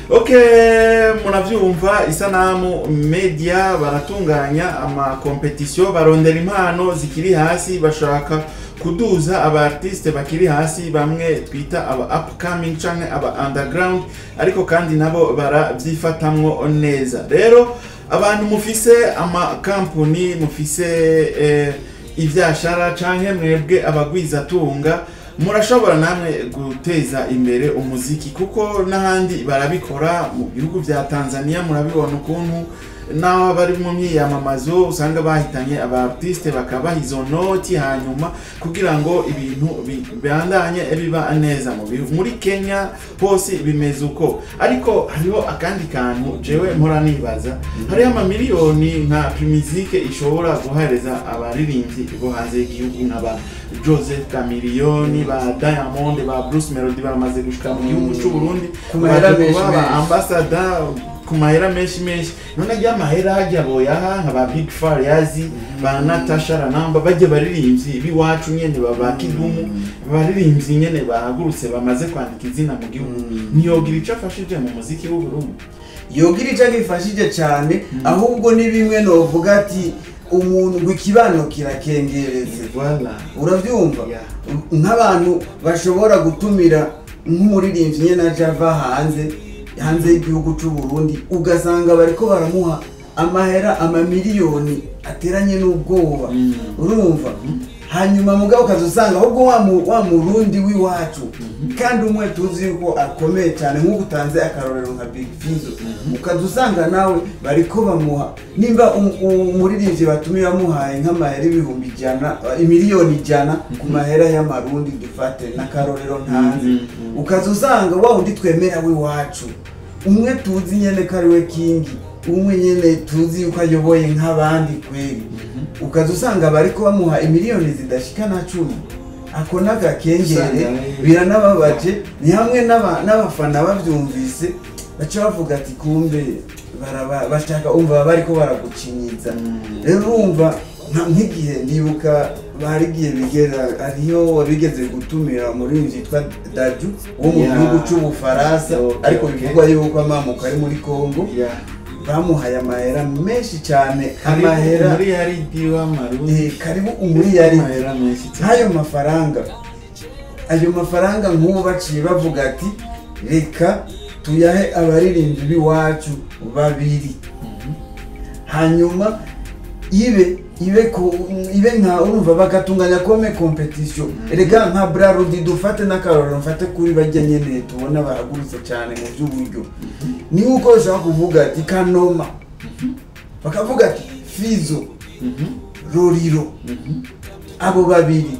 [SPEAKER 1] Okay, muravyumva, Isanamu Media baratunganya ama compétition, barondera impano zikiri hasi, bashaka kuduza aba artiste bakiri hasi, bamwe twita aba upcoming canke aba underground, ariko kandi nabo baravyifatamwo neza. Rero abantu mufise ama company, mufise ivyashara canke mwebwe abagwizatunga, murashobora namwe guteza imbere umuziki, kuko n'ahandi barabikora. Mu bihugu vya Tanzania murabibona ukuntu n'aho bari mu myiyamamazo usanga bahitanye aba artiste bakabaha izo noti, hanyuma kugira ngo ibintu bibandanye biba neza mu bihugu. Muri Kenya hose bimeze uko. Ariko hariho akandi kantu jewe mpora nibaza: hariho amamiliyoni nka Primusic ishobora guhereza abaririmbyi bo hanze y'igihugu, nka ba Jose Chameleone, ba Diamond, ba Bruce Melody, baramaze gushika mu gihugu c'u Burundi
[SPEAKER 2] Ku mahera
[SPEAKER 1] baje
[SPEAKER 2] menshi
[SPEAKER 1] kuba ba
[SPEAKER 2] menshi.
[SPEAKER 1] ambassador ku mahera menshi menshi. None ajya amahera hajya boyaha nka ba Big Farious, ba Natasha Ranamba, bajya baririmbyi b'iwacu nyene, ba Kidumu, baririmbyi nyene bahagurutse bamaze kwandika izina mu gihugu, ntiyogira ico afashije mu muziki w'u Burundi?
[SPEAKER 2] Yogira icyo agifashije cyane, ahubwo ni bimwe novuga ati umuntu ngo ikibano kirakengereze.
[SPEAKER 1] Voilà.
[SPEAKER 2] Urabyumva?
[SPEAKER 1] Yeah.
[SPEAKER 2] Nk'abantu bashobora gutumira nk'umuririmbyi nyene aje ava hanze y'igihugu c'u Burundi, ugasanga bariko baramuha amahera amamiliyoni ateranye n'ubwoba. Urumva, hanyuma mugabo ukaza usanga ahubwo wa murundi w'iwacu, kandi umwe tuzi yuko akomeye cyane, nk'uko utanze akarorero nka Big Fizzo, ukaza usanga nawe bariko bamuha, nimba umuririmbyi batumiye bamuhaye nk'amahera 100,000, 100,000,000 ku mahera y'amarundi, dufate n'akarorero ntanze, ukaza usanga wa wundi twemera w'iwacu, umwe tuzi nyene ko ari we king, umwe nyene tuzi yuko ayoboye nk'abandi kweri, ukaza usanga bariko bamuha imiliyoni zidashika na 10. Ako n'agakengere.
[SPEAKER 1] Usanga,
[SPEAKER 2] Biranababaje. Ni hamwe n'abafana bavyumvise baca bavuga ati kumbe bashaka, umva baba bariko baragucinyiza. Rero urumva nk'igihe ndibuka bari igihe bigera hariyo wabigeze gutumira umuririmbyi yitwa Dadju wo mu gihugu c'Ubufaransa, ariko bivugwa yuko amamuko ari muri Congo. Bamuhaye amahera menshi cyane.
[SPEAKER 1] Karibu
[SPEAKER 2] Amahera
[SPEAKER 1] muri yaridi w'amarundi.
[SPEAKER 2] Karibu umuriyaridi.
[SPEAKER 1] Amahera menshi cyane.
[SPEAKER 2] Nk'ayo mafaranga, ayo mafaranga nk'ubu baciye bavuga ati reka tuyahe abaririmbyi b'iwacu babiri, hanyuma ibe ibe nka, urumva, bagatunganya comme compétition. Rega nka Brarudi, dufate n'akarorero, mfate kuri bajya nyene tubona bahagurutse cyane mu by'uburyo, ni nkuko ushobora kuvuga ati Kanoma, bakavuga ati Fizo, Roriro, abo babiri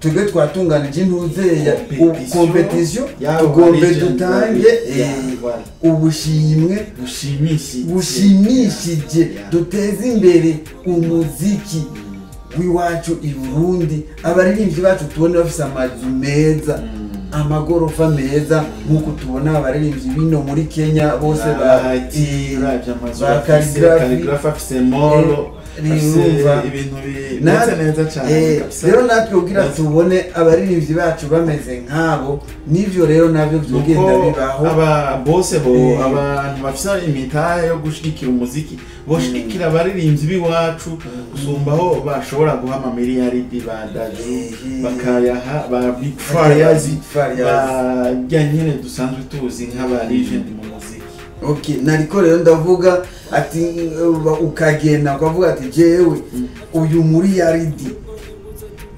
[SPEAKER 2] twebwe twatunganije intuzeya
[SPEAKER 1] Competition.
[SPEAKER 2] Compétition
[SPEAKER 1] Y'abo
[SPEAKER 2] tugombe
[SPEAKER 1] legend
[SPEAKER 2] dutange
[SPEAKER 1] babiri. Yeah, voilà.
[SPEAKER 2] ubushimwe
[SPEAKER 1] bushimishije.
[SPEAKER 2] Bushimishije, duteze imbere umuziki w'iwacu i Burundi, abaririmbyi bacu tubone bafise amazu meza. Amagorofa meza nk'uko tubona abaririmbyi bino muri Kenya bose ba
[SPEAKER 1] uravye amazu
[SPEAKER 2] ba
[SPEAKER 1] afise,
[SPEAKER 2] Khaligraph,
[SPEAKER 1] Khaligraph afise mall, afise
[SPEAKER 2] urumva.
[SPEAKER 1] Ibintu bimeze neza cyane kabisa.
[SPEAKER 2] Rero natwe kugira tubone abaririmbyi bacu bameze nk'abo, nivyo rero navyo vyogenda
[SPEAKER 1] Nuko
[SPEAKER 2] bibaho.
[SPEAKER 1] Aba bose bo abantu bafise imitahe yo gushigikira umuziki boshigikira abaririmbyi b'iwacu gusumba aho bashobora guha amamiliyaridi ba Dadju, bakayaha ba Big Farious,
[SPEAKER 2] Big Farious.
[SPEAKER 1] Barya nyene dusanzwe tuzi nk'aba legend mu muziki.
[SPEAKER 2] Okay, nariko rero ndavuga ati ukagenda ukavuga ati jewe uyu muri yaridi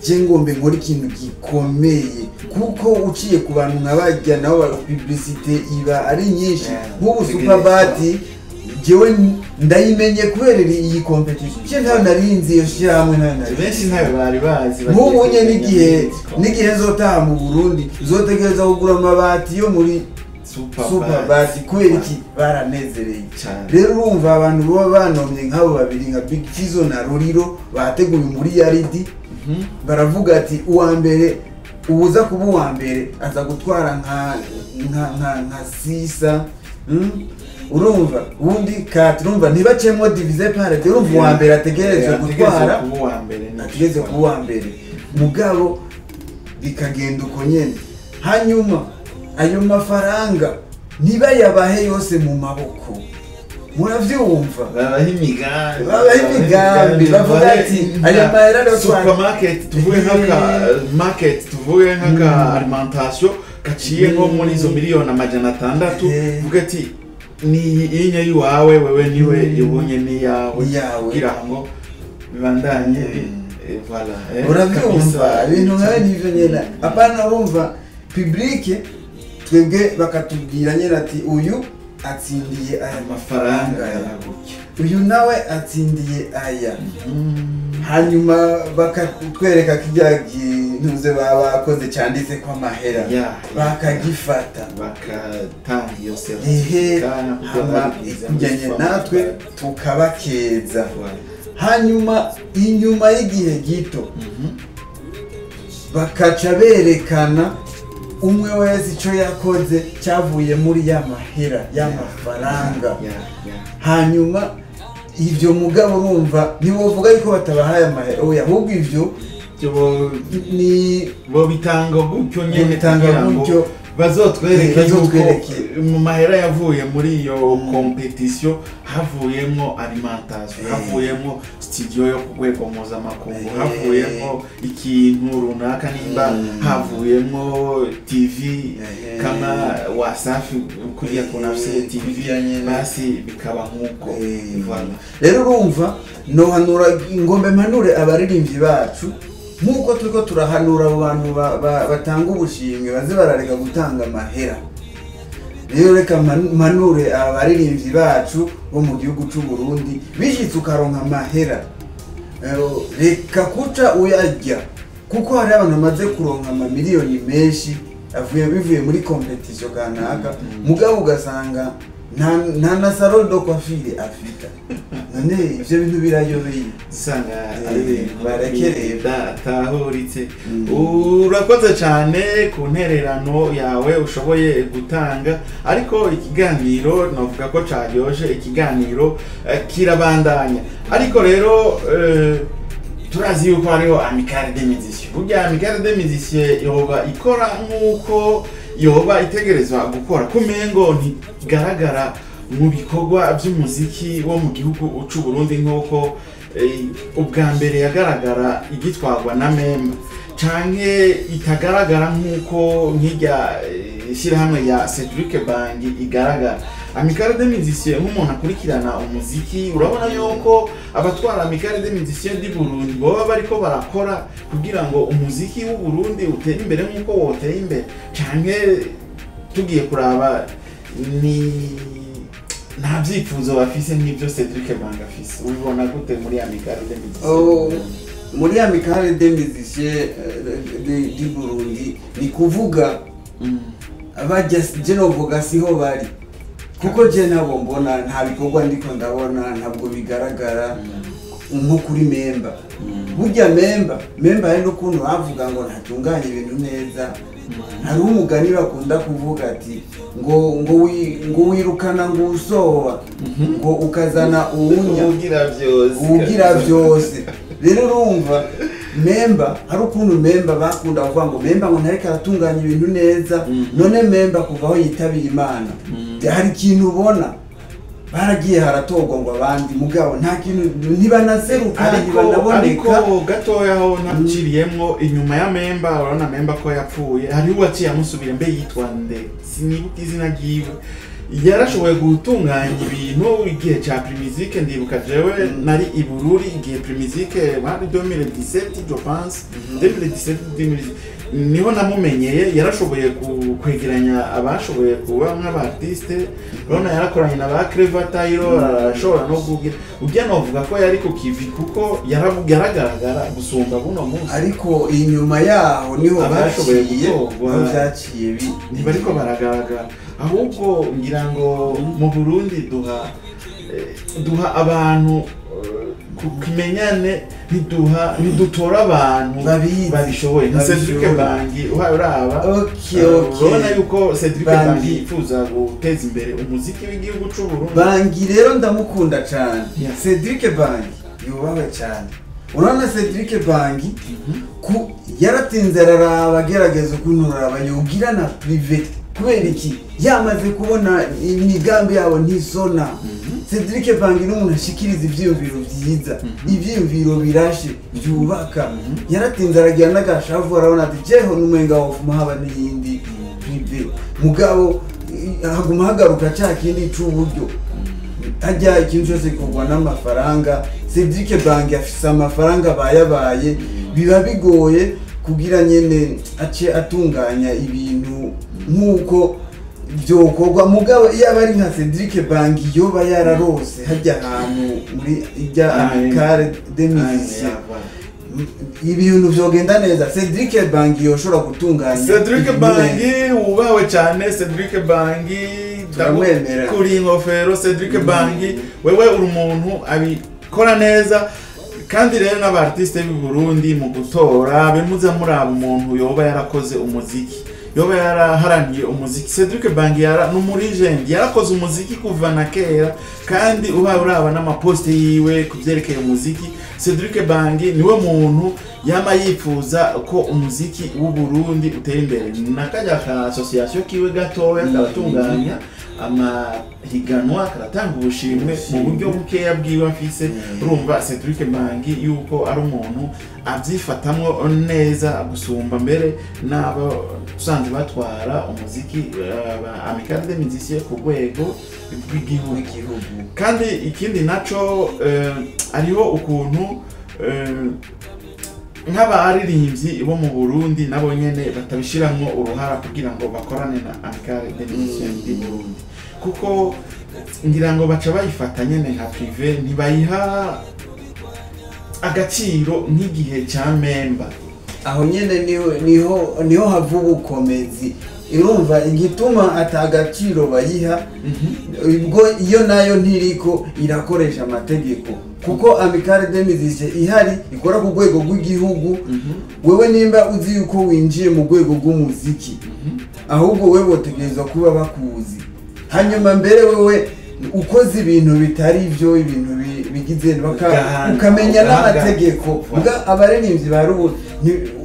[SPEAKER 2] je ngombe nkora ikintu gikomeye, kuko uciye ku bantu nka barya nabo publicité iba ari nyinshi. Nk'ubu Superbat jewe ndayimenye kubera iyi competition, je ntayo narinzi, iyo shyirahamwe ntayo narinzi.
[SPEAKER 1] Benshi ntayo bari bazi, bagiye
[SPEAKER 2] Nk'ubu nye
[SPEAKER 1] kumenya
[SPEAKER 2] n'igihe
[SPEAKER 1] muri
[SPEAKER 2] n'igihe nzotaha mu Burundi nzotegereza kugura amabati yo muri
[SPEAKER 1] Super
[SPEAKER 2] Superbat. Kubera iki? Baranezereye.
[SPEAKER 1] Cyane.
[SPEAKER 2] Rero urumva abantu baba banomye nk'abo babiri, nka Big Fizzo na Ruriro, bateguye muri yaridi, baravuga ati uwa mbere, ubuza kuba uwa mbere aza gutwara nka sisa. Urumva ubundi kati urumva ntibacemo divisé par deux, urumva uwa mbere ategerezwe gutwara,
[SPEAKER 1] kuba uwa mbere ni
[SPEAKER 2] ategerezwe kuba uwa mbere, mugabo bikagenda uko nyene. Hanyuma ayo mafaranga ntibayabahe yose mu maboko, muravyumva?
[SPEAKER 1] Babaha imigambi.
[SPEAKER 2] Babaha imigambi, bavuga ati, aya mahera rero
[SPEAKER 1] Supermarket, tuvuge nk'aka market, tuvuge nk'aka alimentation gaciye nko muri izo miliyoni 600, tuvuge ati ni inye y'iwawe wewe, niwe ibonye n'iyawe,
[SPEAKER 2] Iyawe.
[SPEAKER 1] kugira ngo bibandanye voilà,
[SPEAKER 2] Urabyumva?
[SPEAKER 1] Kabisa.
[SPEAKER 2] Ibintu nkawe nivyo nyene, apana urumva public twebwe bakatubwira nyene ati uyu atsindiye aya
[SPEAKER 1] amafaranga
[SPEAKER 2] mafaranga aya,
[SPEAKER 1] yagutya,
[SPEAKER 2] uyu nawe atsindiye aya, hanyuma bakatwereka kirya kintuze baba bakoze cyanditse ko amahera, bakagifata,
[SPEAKER 1] bakatanga iyo
[SPEAKER 2] ehe
[SPEAKER 1] certificat
[SPEAKER 2] hama ikujyanye natwe tukabakeza. Hanyuma inyuma y'igihe gito bakaca berekana umwe wese icyo yakoze cyavuye muri ya mahera y'amafaranga. Hanyuma ibyo mugabo urumva ntiwovuga yuko batabahaye amahera, oya, ahubwo ivyo ni
[SPEAKER 1] bo bitanga gutyo nyene
[SPEAKER 2] Bo bitanga
[SPEAKER 1] kugira ngo
[SPEAKER 2] gutyo.
[SPEAKER 1] Bazotwereke yuko
[SPEAKER 2] Bazotwereke.
[SPEAKER 1] Mu mahera yavuye muri iyo competition havuyemo alimentation, havuyemo studio yo ku rwego mpuzamakungu, havuyemo ikintu runaka, nimba havuyemo TV kama Wasafi kuriya kuntu afise TV,
[SPEAKER 2] Kurya nyene.
[SPEAKER 1] Basi bikaba nk'uko. Voilà.
[SPEAKER 2] Rero urumva nohanura, ngombe mpanure abaririmbyi bacu nk'uko turiko turahanura abo bantu batanga ubushimwe baze barareka gutanga amahera. Rero reka mpanure abaririmbyi bacu bo mu gihugu c'u Burundi, bishitse ukaronka amahera, reka kuca uyarya, kuko hari abantu bamaze kuronka amamiliyoni menshi avuye bivuye muri competition kanaka, mugabo ugasanga nta na salon de coiffure afita. None ivyo bintu birayobeye.
[SPEAKER 1] Usanga ari ibintu
[SPEAKER 2] Barekereye.
[SPEAKER 1] bidatahuritse. Urakoze cyane ku ntererano yawe ushoboye gutanga, ariko ikiganiro navuga ko caryoshe, ikiganiro kirabandanya. Ariko rero turazi yuko hariho Amicale des Musiciens. Burya Amicale des Musiciens yoba ikora nk'uko yoba itegerezwa gukora? Kumengo ntigaragara mu bikorwa by'umuziki wo mu gihugu c'u Burundi nk'uko ubwa mbere yagaragara igitwarwa na Memba, canke itagaragara nk'uko nk'irya ishyirahamwe ya Cedric Bangi igaragara. Amicale des Musiciens, nk'umuntu akurikirana umuziki, urabona yuko abatwara Amicale des Musiciens du Burundi boba bariko barakora kugira ngo umuziki w'u Burundi utere imbere nk'uko woteye imbere, canke tugiye kuraba ni nta byifuzo bafise nk'ibyo Cedric Bangi afise? Ubibona gute muri Amicale des Musiciens?
[SPEAKER 2] Oh, muri Amicale des Musiciens du Burundi ni kuvuga bajya, je novuga siho bari, kuko je nabo mbona nta bikorwa ndiko ndabona, ntabwo bigaragara nko kuri Memba. Burya Memba hari n'ukuntu bavuga ngo ntatunganya ibintu neza. Hariho umugani bakunda kuvuga ati ngo wirukana ngo usoba ngo ukazana uwunya
[SPEAKER 1] uwugira
[SPEAKER 2] byose. Rero urumva Memba, hari ukuntu Memba bakunda kuvuga ngo Memba ngo ntareka aratunganya ibintu neza. None Memba kuva aho yitabiye Imana, hari ikintu ubona baragiye haratorwa ngo abandi, mugabo nta kintu, ntibanaseruka, ntibanaboneka.
[SPEAKER 1] Ariko gatoya ho naciriyemwo inyuma ya Memba, urabona Memba ko yapfuye, hariho uwaciye amusubira, mbe yitwa nde sinibuka izina ryiwe, yarashoboye gutunganya ibintu igihe ca Primusic. Ndibuka jewe nari i Bururi igihe Primusic bari 2017, je pense 2017 2018, niho namumenyeye. Yarashoboye kwegeranya abashoboye kuba nk'aba artiste, urabona yarakoranye na ba Clever Taylor, arashobora no kugira ujya, novuga ko yari ku kivi kuko yaragaragara gusumba buno munsi.
[SPEAKER 2] Ariko inyuma yaho niho
[SPEAKER 1] abashoboye
[SPEAKER 2] baciye
[SPEAKER 1] gutorwa.
[SPEAKER 2] Niho vyaciye
[SPEAKER 1] ntibariko baragaragara. Ahubwo ngira ngo mu Burundi duha abantu ku kimenyane, ntidutora abantu
[SPEAKER 2] babizi,
[SPEAKER 1] babishoboye nka Cedric
[SPEAKER 2] babishoboye.
[SPEAKER 1] Bangi uhaye uraba. Urabona yuko Cedric
[SPEAKER 2] Bangi.
[SPEAKER 1] Bangi yifuza guteza imbere umuziki w'igihugu c'u Burundi.
[SPEAKER 2] Bangi rero ndamukunda cyane. Cedric Bangi yubahwe cyane. Urabona Cedric Bangi ku yaratinze araraba, agerageza ukuntu araraba yogira na privé, kubera iki yamaze kubona imigambi yabo ntisona. Cedric Bangi ni umuntu ashikiriza ivyiyumviro vyiza, ivyiyumviro birashe byubaka. Yaratinze aragira n'agashavu, arabona ati jeho n'umenga wofuma haba n'iyindi privé, mugabo haguma hagaruka ca kindi c'uburyo. Hajya ikintu cyose gikorwa n'amafaranga. Cedric Bangi afise amafaranga bayabaye, biba bigoye kugira nyene ace atunganya ibintu nk'uko byokorwa. Mugabo iyo aba ari nka Cedric Bangi yoba yararose hajya ahantu muri ijya Amicale des Musiciens, ibintu vyogenda neza. Cedric Bangi yoshobora gutunganya
[SPEAKER 1] Cedric
[SPEAKER 2] ibintu neza.
[SPEAKER 1] Bangi wubahwe cyane. Cedric Bangi,
[SPEAKER 2] Turamwemera.
[SPEAKER 1] kuri ingofero. Cedric Bangi, wewe uri umuntu abikora neza. Kandi rero n'aba artiste b'i Burundi mu gutora bimuza muraba umuntu yoba yarakoze umuziki, yoba yaraharaniye umuziki. Cedric Bangi yara n'umulegend, yarakoze umuziki kuva na kera, kandi uba uraba n'amaposte yiwe ku vyerekeye umuziki. Cedric Bangi niwe muntu yama yifuza ko umuziki w'u Burundi utera imbere, nakajya ka association kiwe gatoya karatunganya amahiganwa, karatanga ubushimwe mu buryo bukeya bwiwe afise. Urumva Cedric Bangi yuko ari umuntu avyifatamwo neza gusumba mbere n'abo usanzwe batwara umuziki, ba Amicale des Musiciens ku rwego rw'igihugu.
[SPEAKER 2] W'igihugu.
[SPEAKER 1] Kandi ikindi naco, hariho ukuntu nk'abaririmbyi bo mu Burundi nabo nyene batabishiramwo uruhara kugira ngo bakorane na Amicale des Musiciens du Burundi, kuko ngira ngo baca bayifata nyene nka privé, ntibayiha agaciro nk'igihe ca Memba.
[SPEAKER 2] Aho nyene niho hava ubukomezi. Urumva igituma atagaciro bayiha, ubwo iyo nayo ntiriko irakoresha amategeko, kuko Amicale des Musiciens ihari ikora ku rwego rw'igihugu. Wewe nimba uzi yuko winjiye mu rwego rw'umuziki, ahubwo wewe botegerezwa kuba bakuzi. Hanyuma mbere wewe ukoze ibintu bitari byo, ibintu bigize ukamenya n'amategeko. Mbwa abaririmbyi ba rubu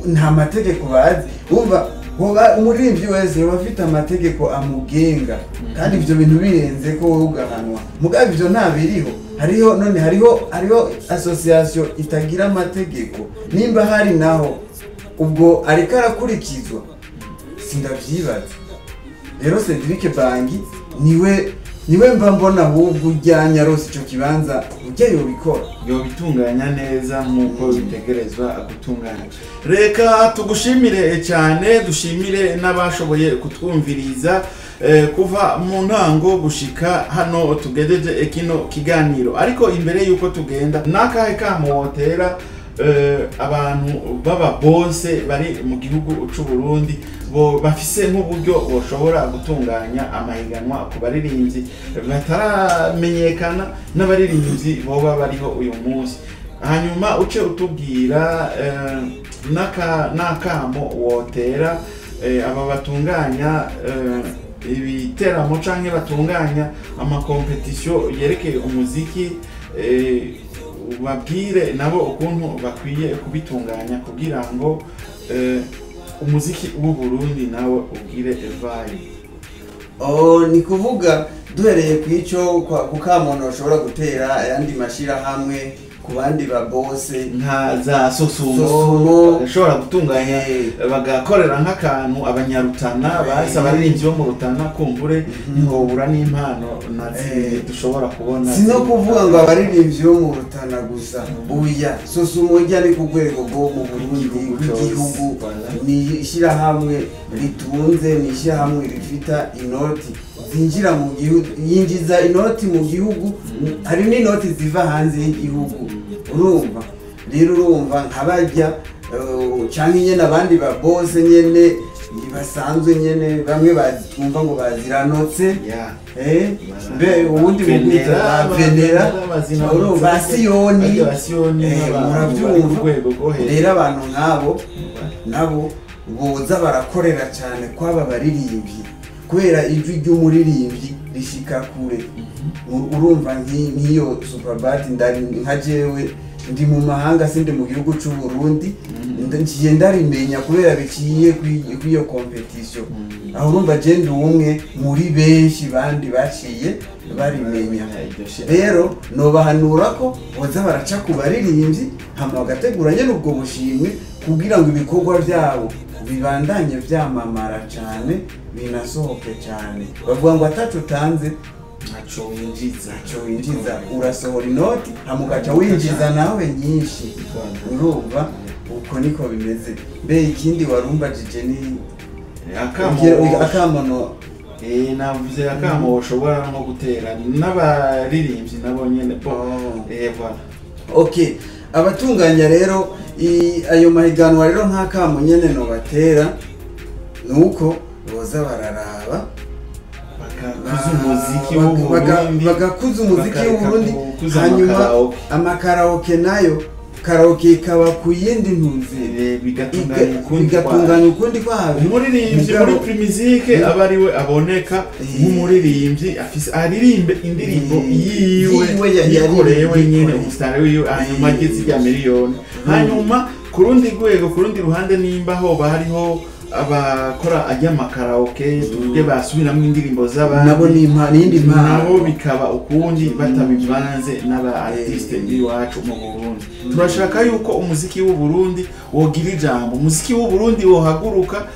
[SPEAKER 2] nta mategeko bazi. Umva, hoba umuririmbyi wese yoba afite amategeko amugenga, kandi ivyo bintu birenze ko wowe ugahanwa. Mugabo ivyo nta biriho. Hariho none hariho association itagira amategeko? Nimba hari naho, ubwo ariko arakurikizwa? Sindavyibaza. Rero Cedric Bangi niwe mba mbona ahubwo ujyanye arose ico kibanza, ujya yobikora.
[SPEAKER 1] Yobitunganya neza nk'uko bitegerezwa gutunganya. Reka tugushimire cyane, dushimire n'abashoboye kutwumviriza kuva mu ntango gushika hano tugejeje kino kiganiro. Ariko imbere y'uko tugenda, n'akahe kamo wotera abantu baba bose bari mu gihugu c'u Burundi bo bafise nk'uburyo boshobora gutunganya amahiganwa ku baririmbyi bataramenyekana n'abaririmbyi boba bariho uyu munsi? Hanyuma uce utubwira n'akamo wotera. aba batunganya ibiteramo canke batunganya amakompetisiyo yerekeye umuziki, babwire nabo ukuntu bakwiye kubitunganya kugira ngo umuziki w'u Burundi nawe ugire vibe.
[SPEAKER 2] Oh, ni kuvuga duhereye ku ico ku kamono ushobora gutera ayandi mashirahamwe ku bandi ba bose
[SPEAKER 1] nka za Sosumo
[SPEAKER 2] Sosumo.
[SPEAKER 1] Bagashobora gutunganya, bagakorera nk'akantu abanyarutana bahise, abaririmbyi bo mu Rutana, kumbure ntihobura n'impano na zibiri dushobora kubona.
[SPEAKER 2] Si no kuvuga ngo abaririmbyi bo mu Rutana gusa, oya, Sosumo ijya ni ku rwego rwo mu Burundi,
[SPEAKER 1] rw'igihugu cose.
[SPEAKER 2] Rw'igihugu.
[SPEAKER 1] Voilà.
[SPEAKER 2] Ni ishyirahamwe ritunze, ni ishyirahamwe rifita inoti zinjira mu gihugu, yinjiza inoti mu gihugu, hari n'inoti ziva hanze y'igihugu. Urumva rero, urumva nka barya canke nyene abandi ba bose nyene basanzwe nyene, bamwe twumva ngo baziranotse. Mbe ubundi
[SPEAKER 1] Venera,
[SPEAKER 2] bubwita Venera, urumva ba Siyoni,
[SPEAKER 1] barya ba Siyoni, n'abantu bari ku
[SPEAKER 2] murabyumva.
[SPEAKER 1] rwego rwo hejuru.
[SPEAKER 2] Rero abantu nk'abo nabo boza barakorera cyane kw'aba baririmbyi, kubera ijwi ry'umuririmbyi rishika kure. Urumva nk'iyo Superbat, ndari nka jewe ndi mu mahanga, sindi mu gihugu c'u Burundi, ngiye ndarimenya kubera biciye kw'iyo competition. Aho urumva je ndi umwe muri benshi bandi baciye barimenya. Rero nobahanura ko boza baraca ku baririmbyi, hama bagategura nyene ubwo bushimwe kugira ngo ibikorwa byabo bibandanye vyamamara cane, binasohoke cane. Bavuga ngo ataco utanze
[SPEAKER 1] ntaco winjiza.
[SPEAKER 2] Ntaco winjiza. Urasohora inoti hama ugaca winjiza nawe nyinshi. Urumva uko niko bimeze. Mbe ikindi warumbajije ni
[SPEAKER 1] Akamo.
[SPEAKER 2] Akamono.
[SPEAKER 1] Navuze akamo ushobora nko gutera n'abaririmbyi nabo nyene bo.
[SPEAKER 2] Oh.
[SPEAKER 1] Voilà.
[SPEAKER 2] Okay, abatunganya rero ayo mahiganwa rero, nk'akamo nyene nobatera nuko boza bararaba
[SPEAKER 1] bagakuza umuziki w'Uburundi,
[SPEAKER 2] bagakuza umuziki
[SPEAKER 1] bakareka
[SPEAKER 2] w'Uburundi.
[SPEAKER 1] gukuza
[SPEAKER 2] Hanyuma
[SPEAKER 1] amakaraoke.
[SPEAKER 2] Amakaraoke nayo, karaoke ikaba ku yindi ntuzi,
[SPEAKER 1] bigatunganya ukundi.
[SPEAKER 2] Bigatunganya ukundi kwabyo.
[SPEAKER 1] Umuririmbyi muri Primusic aba ariwe aboneka nk'umuririmbyi afise, aririmbe indirimbo yiwe,
[SPEAKER 2] yiwe
[SPEAKER 1] yikoreye wenyine,
[SPEAKER 2] yikoreye.
[SPEAKER 1] Umusitari wiwe, hanyuma ageze irya miliyoni. Hanyuma ku rundi rwego, ku rundi ruhande, nimba hoba hariho abakora ajya amakaraoke, tuvuge basubiramo indirimbo z'abandi,
[SPEAKER 2] nabo ni iyindi mpano.
[SPEAKER 1] Nabo bikaba ukundi, batabivanze n'aba artiste b'iwacu mu Burundi. Turashaka yuko umuziki w'u Burundi wogira ijambo, umuziki w'u Burundi wohaguruka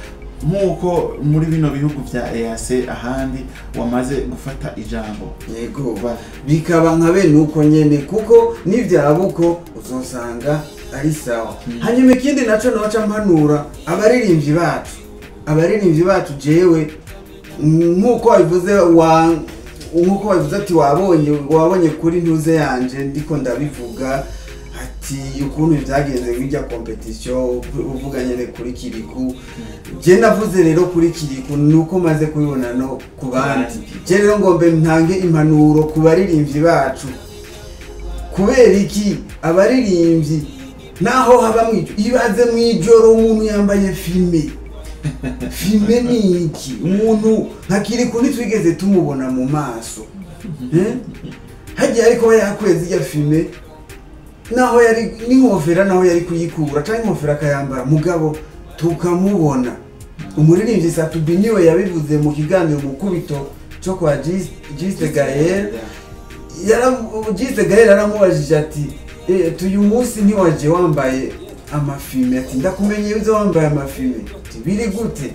[SPEAKER 1] nk'uko muri bino bihugu vya EAC ahandi wamaze gufata ijambo.
[SPEAKER 2] Yego, bikaba nka bene uko nyene, kuko nivyaba uko uzosanga ari sawa. Hanyuma ikindi naco noca mpanura abaririmbyi bacu, jewe nk'uko wabivuze, wa nk'uko wabivuze ati wabonye kuri ntuze yanje ndiko ndabivuga ati ukuntu byagenze bijya competition, uvuga nyene kuri Kiriku. Je navuze rero kuri Kiriku nuko maze kubibona no ku bandi. Je rero ngombe ntange impanuro ku baririmbyi bacu. Kubera iki abaririmbyi naho haba mwijoro, ibaze mwijoro umuntu yambaye fumé? Fumé ni iki? Umuntu nka Kiriku ntitwigeze tumubona mu maso. Eh? Hagiye ariko yakuye zirya fumé, naho yari n'inkofera, naho yari kuyikura cyangwa inkofero akayambara, mugabo tukamubona. Umuririmbyi Sat-B niwe yabivuze mu kiganiro Mukubito cyo kwa Giste Gael. Giste Gael aramubajije ati: "Tuyu munsi ntiwaje wambaye amafumé?" Ati: "Ndakumenye uza wambaye amafumé." Ati: "Biri gute?"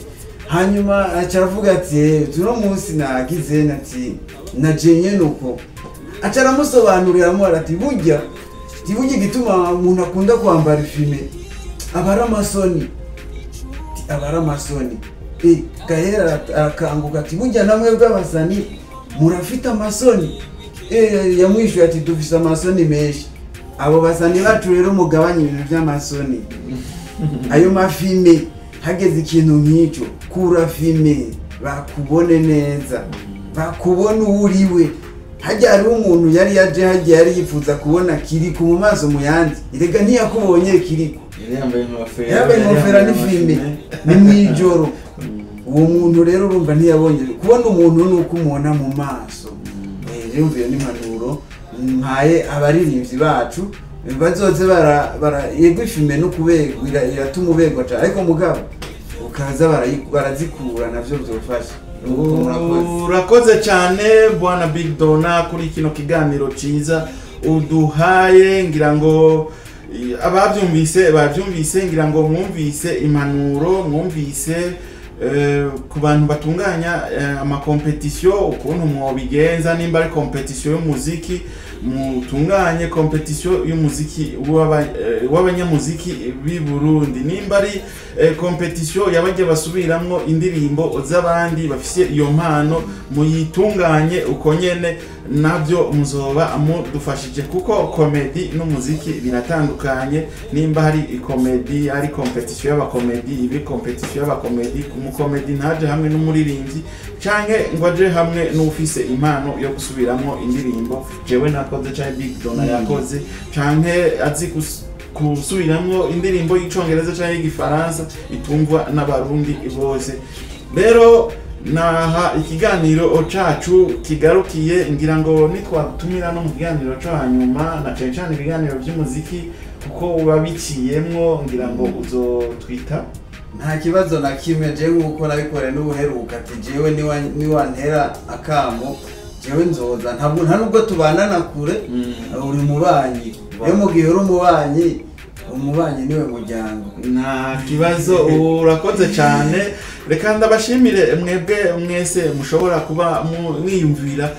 [SPEAKER 2] Hanyuma aca aravuga ati: "Tuno munsi nagize," ati "naje nyene uko." Aca aramusobanurira, amuhara ati: "Burya," ati, "burya igituma umuntu akunda kwambara ifumé aba ari amasoni." Ati: "Aba ari amasoni." Gahera arakanguka ati: "Burya namwe bw'abasani murafite amasoni?" Yamwishuye ati: "Dufise amasoni menshi." Abo basani bacu rero, mugabanye ibintu by'amasoni, ayo mafumé. Hageze ikintu nk'icyo, kura fumé bakubone neza, bakubone uwo uriwe. Hajya hariho umuntu yari yaje hajya yari yifuza kubona Kiriku mu maso mu yandi, erega ntiyakubonye Kiriku.
[SPEAKER 1] Yari yambaye inkofero.
[SPEAKER 2] Yambaye inkofero n'ifumé, ni mw'ijoro. Uwo muntu rero urumva ntiyabonye kubona umuntu nuko umubona mu maso. Rero iyo ni impanuro mpaye abaririmbyi bacu, bazoze bara yego ifime no kubegwa iratuma ubegwa cyane, ariko mugabo ukaza barazikura navyo byofasha.
[SPEAKER 1] Urakoze cyane bwana Big Dona kuri kino kiganiro ciza uduhaye. Ngira ngo abavyumvise bavyumvise, ngira ngo mwumvise impanuro, mwumvise ku bantu batunganya amakompetisiyo ukuntu mwobigenza. Nimba ari kompetisiyo y'umuziki, mutunganye kompetisiyo y'umuziki w'abanyamuziki b'i Burundi. Nimba ari kompetisiyo y'abajya basubiramwo indirimbo z'abandi bafise iyo mpano, muyitunganye uko nyene, nabyo muzoba mudufashije, kuko komedi n'umuziki biratandukanye. Nimba hari komedi, ari kompetisiyo y'abakomedi, ibi kompetisiyo y'abakomedi, umukomedi ntaje hamwe n'umuririmbyi canke ngo aje hamwe n'ufise impano yo gusubiramwo indirimbo jewe nakoze canke Big Dona yakoze, canke azi gusubiramwo indirimbo y'icongereza canke y'igifaransa itumvwa n'abarundi bose. Rero naha ikiganiro cacu kigarukiye, ngira ngo nitwatumira no mu kiganiro co hanyuma, na cane cane ibiganiro vy'umuziki kuko uba biciyemwo, ngira ngo uzotwita.
[SPEAKER 2] Nta kibazo na kimwe, jewe nkuko nabikore n'ubuheruka ati jewe niwantera akamo jewe nzoza, ntabwo nta nubwo tubanana kure, uri mubanyi. Rero mu gihe uri umubanyi, umubanyi niwe muryango.
[SPEAKER 1] Nta kibazo, urakoze cyane. Reka ndabashimire mwebwe mwese mushobora kuba mwiyumvira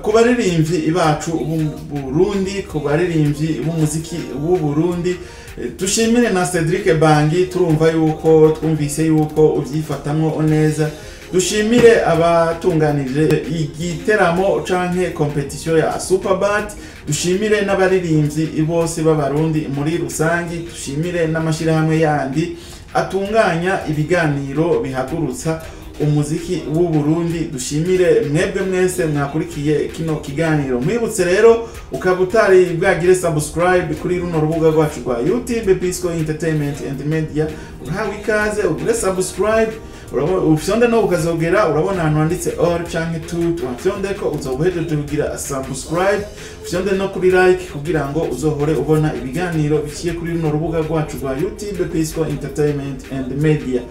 [SPEAKER 1] ku baririmbyi bacu b'u Burundi, ku baririmbyi b'umuziki w'u Burundi. Dushimire na Cedric Bangi, turumva yuko twumvise yuko ubyifatamwo neza. Dushimire abatunganije igiteramo canke competition ya Superbat, dushimire n'abaririmbyi bose b'abarundi muri rusangi, dushimire n'amashirahamwe yandi atunganya ibiganiro bihagurutsa umuziki w'u Burundi. Dushimire mwebwe mwese mwakurikiye kino kiganiro. Mwibutse rero, ukaba utari bwagire subscribe kuri runo rubuga rwacu rwa YouTube Pisco Entertainment and Media, urahawe ikaze ugire subscribe, ufyonde no ukazogera, urabona ahantu handitse all canke to, wafyonde ko uzoba uhejeje kugira subscribe, ufyonde no kuri like kugira ngo uzohore ubona ibiganiro biciye kuri runo rubuga rwacu rwa YouTube Pisco Entertainment and Media.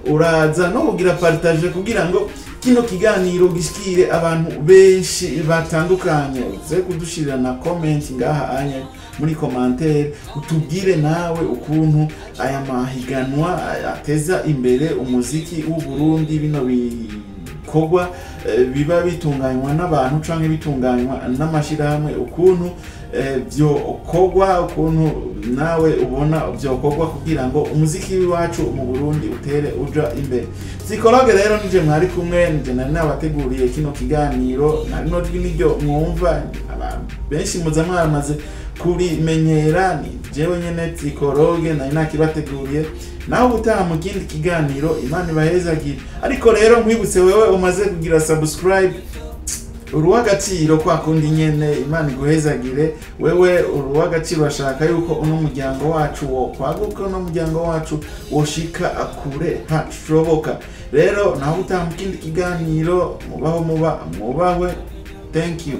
[SPEAKER 1] Uraza no kugira partage kugira ngo kino kiganiro gishikire abantu benshi batandukanye. Uze kudushirira na comment ngaha anya muri commentaire, utubwire nawe ukuntu aya mahiganwa ateza imbere umuziki w'u Burundi, bino bikorwa biba bitunganywa n'abantu canke bitunganywa n'amashirahamwe, ukuntu vyokorwa, ukuntu nawe ubona vyokorwa kugira ngo umuziki w'iwacu mu Burundi utere uja imbere. Psychologue rero nije mwari kumwe, nije nari nabateguriye kino kiganiro, nari no jwi niryo mwumva benshi muza mwaramaze kurimenyera, ni jewe nyene psychologue nari nakibateguriye. Naho ubutaha mu kindi kiganiro, Imana ibahezagire. Ariko rero nkwibutse wewe umaze kugira subscribe, uruw'agaciro kwa kundi nyene, Imana iguhezagire. Wewe uruw'agaciro, ashaka yuko uno muryango wacu wo kwaguka, uno muryango wacu woshika kure hashoboka. Rero naho ubutaha mu kindi kiganiro, mubaho muba mubahwe. Thank you.